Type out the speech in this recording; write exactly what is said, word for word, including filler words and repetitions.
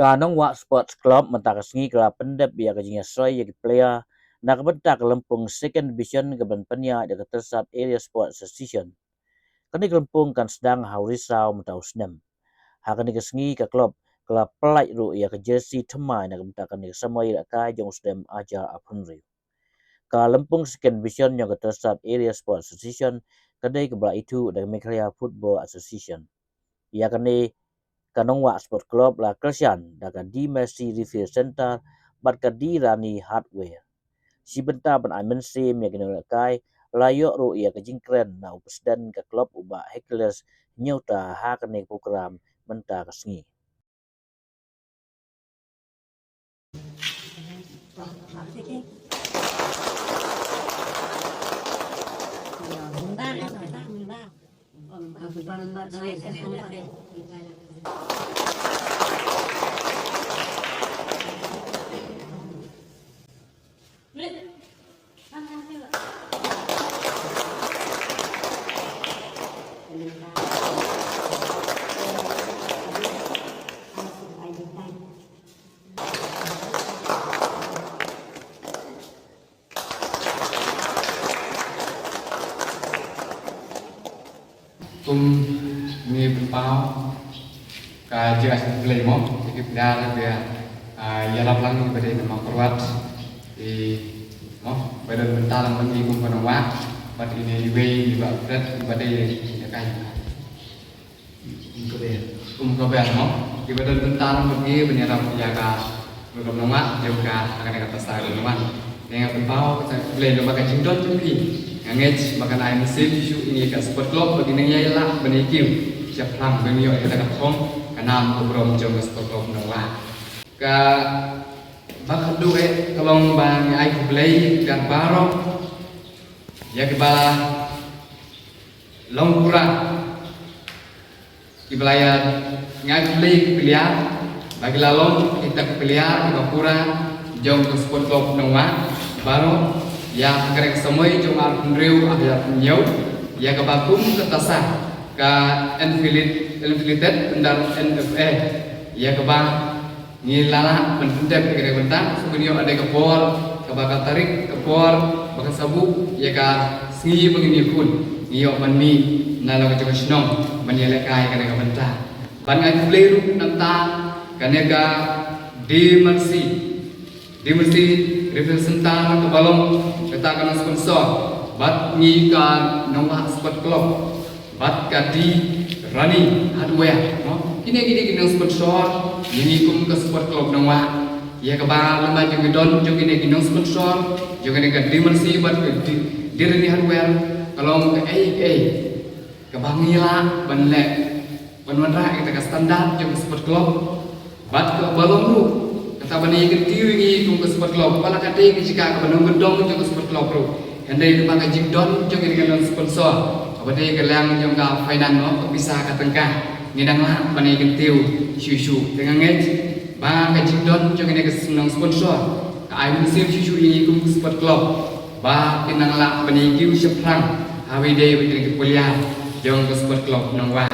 Ka Nongwah Sports Club mynta ka sngi ka la pyndep ïa ka jingïasoi ïa ki player na ka bynta ka lympung Second Division ka ban pynïaid da ka Tyrsad Area Sports Association. Kane ka lympung kan sdang ha u Risaw mynta u snem. Ha kane ka sngi ka club ka la pyllait ruh ïa ka jersey thymmai na ka bynta kane ka samoi ïalehkai jong u snem ar hajar arphew hynriew. Ka lympung Second Division jong ka Tyrsad Area Sports Association ka dei kaba la ithuh da ka Meghalaya Football Association. Ïa kane ka Nongwah Sport Club la kyrshan da ka D Mercy Refill Center bad ka D Rani Hardware. Shi bynta ban ai mynsiem ïa ki nongïalehkai, la ïoh ruh ïa ka jingkren na u president ka club u Bah Hercules Hynñiewta ha kane ka program mynta ka sngi. Kum ngi pynpaw ka jingïasyllok mo, ïa ki player ba ïalap lang ba dei na Mawkyrwat, i mo ba don bynta lang ba ngi kum ka Nongwah, bad ine iwei i Bah Fred ba dei ïa ka. Kum ka ber. Kum ka ber mo. Kiba don bynta lang bad ngi ban ïarap ïa ka program Nongwah jong ka ha kane ka pyrsa ka Nongwah. Te nga pynpaw ka sa khublei lyngba ka jingdon jong phi. Nga ngeit ba kan ai mynsiem shuh ïa ka sport club ba kin nang ïai lah ban ïa kiew shaphrang ban ïoh ïa ka thong ka nam ka burom jong ka sport club Nongwah. Kaba khatduh eh ka long ba ngi ai khublei ïa ki baroh ïa kiba long pura. Kiba la ïa ngai khublei ki player ba ki la long kita ki player kiba pura jong ka sport club Nongwah baroh ïa ka kyrteng samoi jong arphew hynriew arphew hynñiew ïa kaba kum ka tasa ka Infiltrated under N F A ïa kaba ngi la lah ban pyndep ïa ka dei bynta, shu ban ïoh ïa ka por kaba ka tarik ka por ba ka sabu ïa ka sngi ba ngin ïakhun ngi ïoh ban mih na la ka jong ka shnong ban ïalehkai ïa ka dei bynta. Ban ngai khublei ruh nangta kane ka D Mercy, D Mercy Refill Center kaba long kata ka nong sponsor bad ngi ka Nongwah Sport Club. Bad ka D Rani Hardware mo. Kine kine ki nong sponsor ïa ngi kum ka sport club Nongwah. Ïa kaba lama jong ki don jong kine ki nong sponsor jong kine ka D Mercy bad ka D, D Rani Hardware ka long ka ei ei kaba ngi lah ban leh ban wanrah ïa ka standard jong ka sport club. Bad kaba long ruh kata ban ïa kyntiew ïa ngi kum ka sport club, ba la ka dei ka jaka kaba nongkyndong jong ka sport club ruh. Hynrei lyngba ka jingdon jong ngi ka nong sponsor kaba dei ka liang jong ka finance mo, ka pisa ka tyngka, ngi dang lah ban ïa kyntiew shuh shuh. Te nga ngeit ba ka jingdon jong ngi ka nong sponsor ka ai mynsiem shuh shuh ïa ngi kum ka sport club ba kin nang lah ban ïa kiew shaphrang ha kaba dei ba ki pulia jong ka sport club Nongwah.